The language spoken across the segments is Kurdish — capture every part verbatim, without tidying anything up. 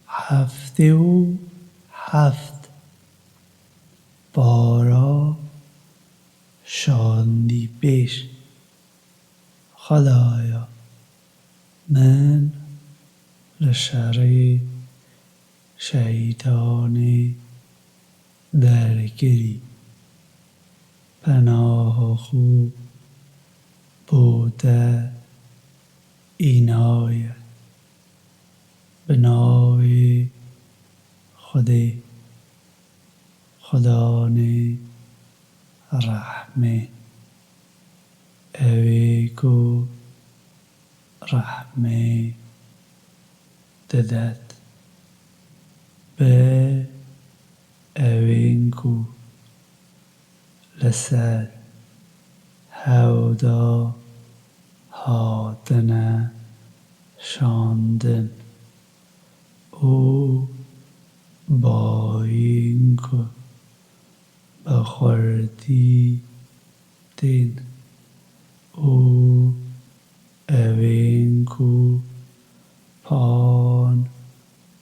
Heftê û heft. Para şandî pêş. Xwedaya min li şerê şeytanê derkirî. Penaha xwe bo te înaye. Bi navê Xwedê, Xudanê rehmê, ew ê ku rehmê didet. Bi ewên ku li ser hewda hatine şandin û bayîn ku bi xurtî tên û ewên ku pan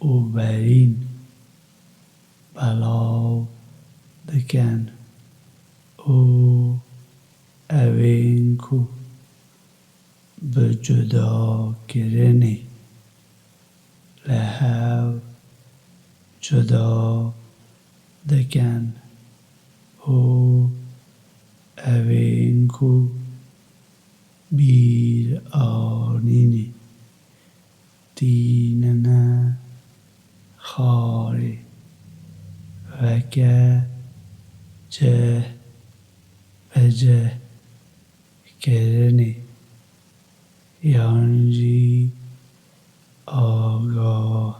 û berîn belav dikin û ewên ku bi cudakirinê li hev cuda dikin û ewên ku bîranînê tînine xarê, weke cih bi cih kirinê yan jî agahdarî.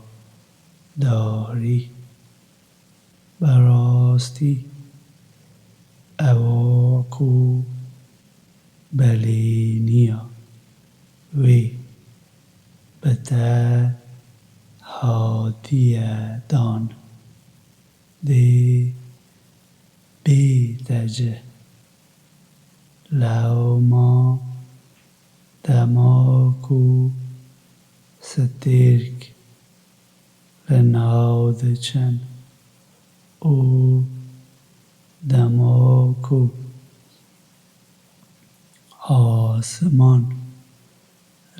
Bi rastî ewa ku belêniya wê bi te hatiye dan, dê bête cih. Lewma dema ku stêrk li nav diçin û dema ku asiman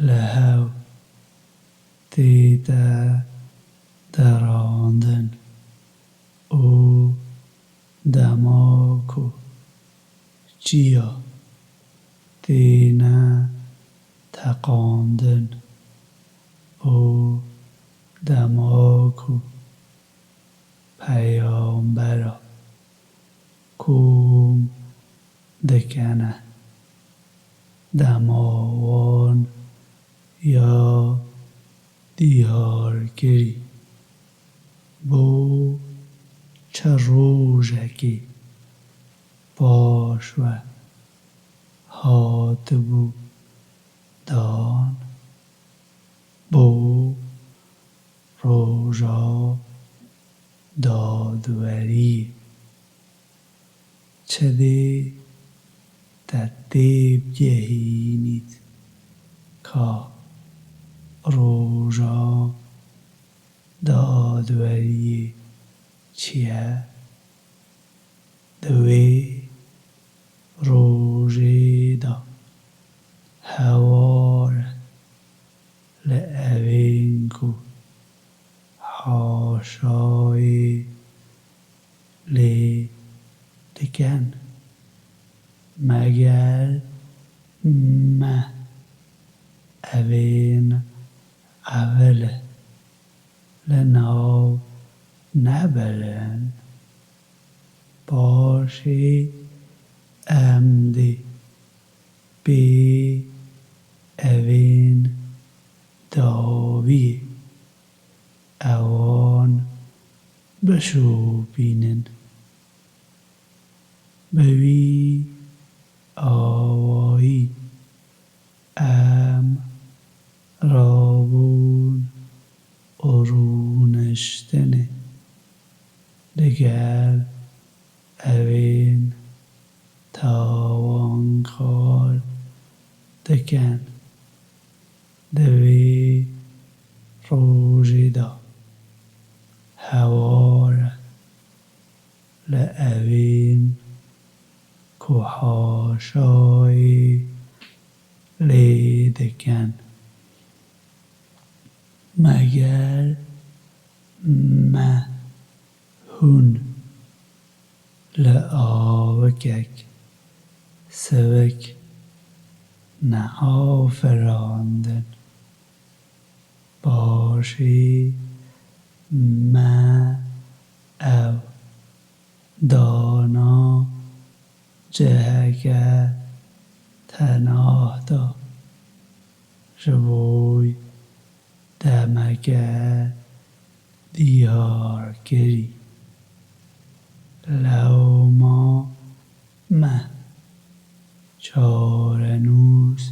li hev tête derandin û dema ku çiya têne teqandin û dema ku peyambera kom dikene, dema wan ya diyarkirî bo çi rojekê paş ve hatibû dan, bo roja dadweriyê. Çi dê te têbigehînît ka roja dadweriyê çi ye? Di wê rojê de hewar li evên ku haşayê lê dikin. Meger me evên evil li nav nebirin, paşê em dê pê evên dawiyê ewan bişopînin. Bi wî awayî em rabûn û rûniştinê digel evên tawankar dikin. Di vê rojê de haşayê lê dikin. Meger me hûn li avikek sivik neafirandin. Paşê me ew dana ciheke tenah da. Ji bo demeke diyarkirî. Lewma me çarenûs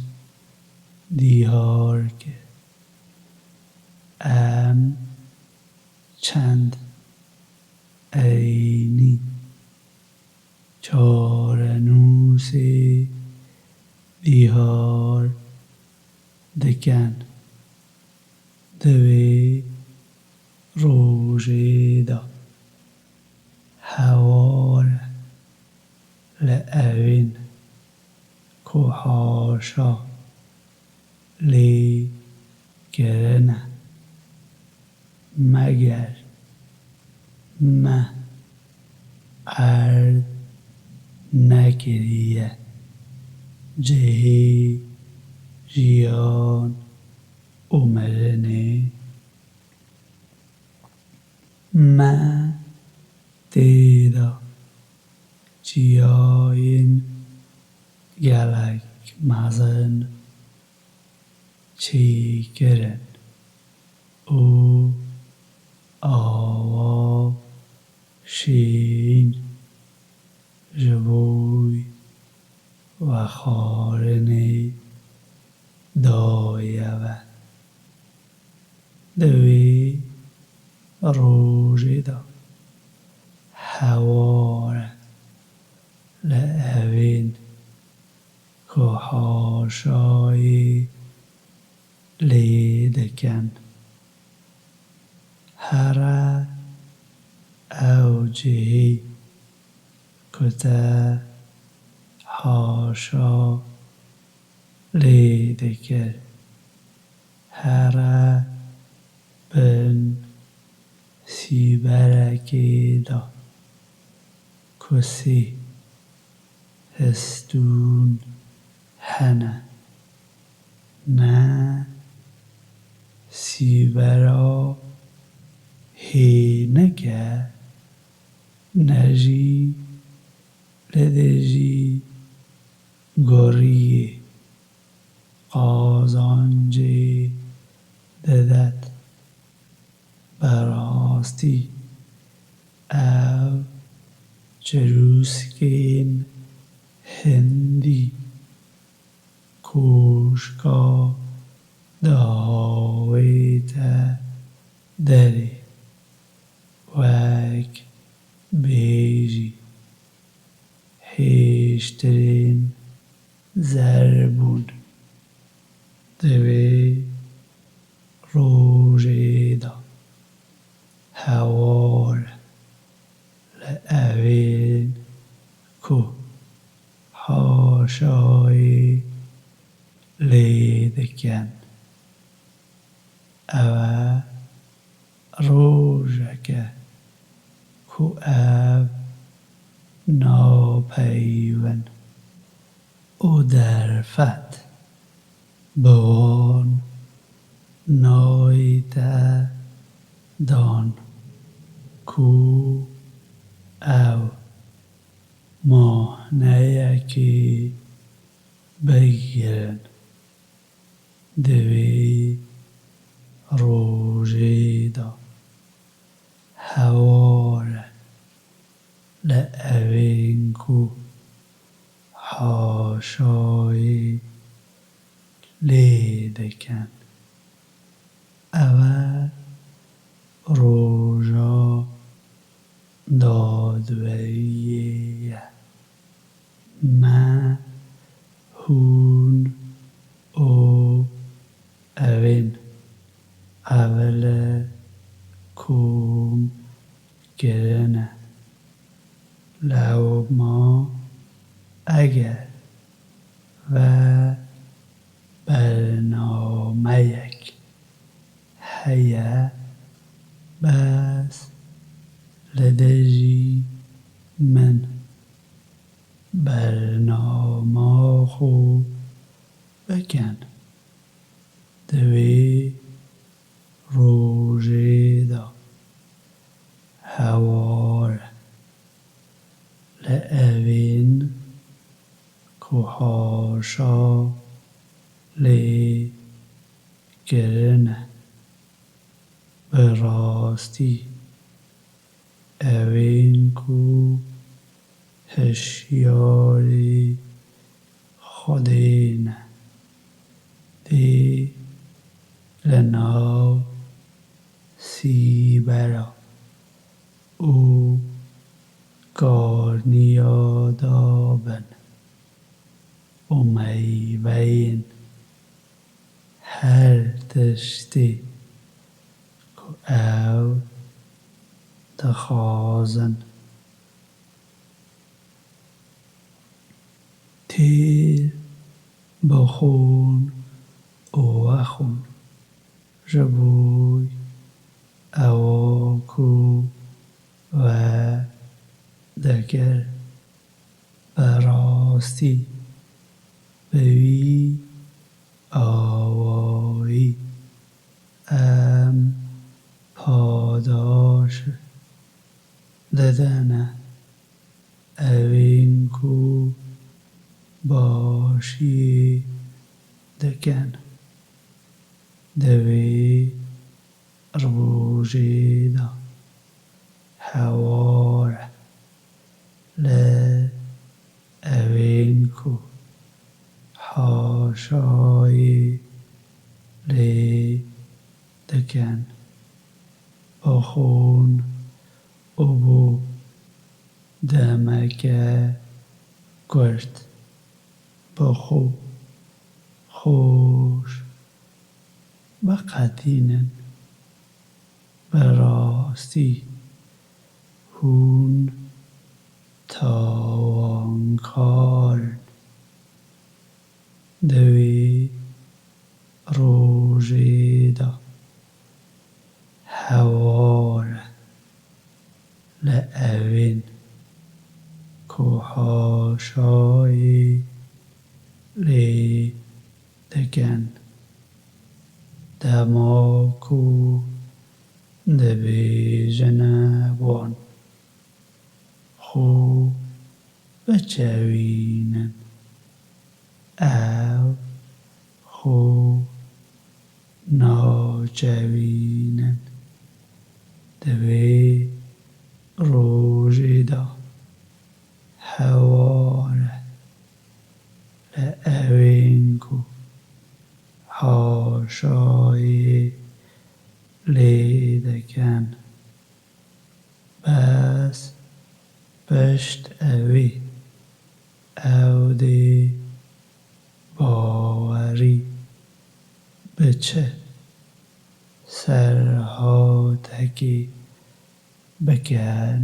diyar kir. Em çend erênî çarenûsê diyar dikin. Di wê rojê de hewar e li evên ku haşa lê kirine. Meger me erd nekiriye cihê jiyan û mirinê. Me tê de çiyayên gelek mezin çêkirin û awa şîrîn ji bo vexwarinê daye we. Di wê rojê de hewar e li evên ku haşayê lê dikin. Here ew cihê ku te haşa lê dikir. Here bin sîberekê de ku sê histûn hene. Ne sîbera hênik e, ne jî li dijî goriyê qazancê didet. Bi rastî ev çirûskên hindî kûşka diawête derê, wek bêjî hêştirên zer bûn. Di wê rojê de hewar e li evên ku haşayê lê dikin. Ew e rojek e ku ev napeyivin û derfet bi wan nayête dan ku ew maneyekê bigirin. Di wê rojê de hewar e li evên ku haşayê lê dikin. Ev e roja dadweriyê ye. Me, hûn û evên ev li kom kirine. Lewma eger ve bernameyek heye, bes li dijî min bernama xwe bikin. Di wê rojê de hewar e li evên ku haşa lê kirine. Bi rastî evên ku hişyarê Xwedê ne, dê li nav sîbera û karniya de bin û meyveyên her tiştê ku ew dixwazin. Têr bixwin û vexwin, ji bo ewa ku we dikir, bi rastî bi wî awayî em padaş didine evên ku başiyê dikin. Di wê rojê de hewar e li evên ku haşayê lê dikin, bixwin û bo demeke kurt bi xwe xweş biqetînin. Bi rastî hûn tawankar in. Di wê rojê de hewar e li evên ku haşayê lê dikin. Dema ku dibêjine wan, xwe biçewînin, ew xwe naçewînin. Di wê rojê de hewar e li evên ku haşayê lê dikin. Bes pişt evê ew dê bawerî bi çi serhatekê bikin,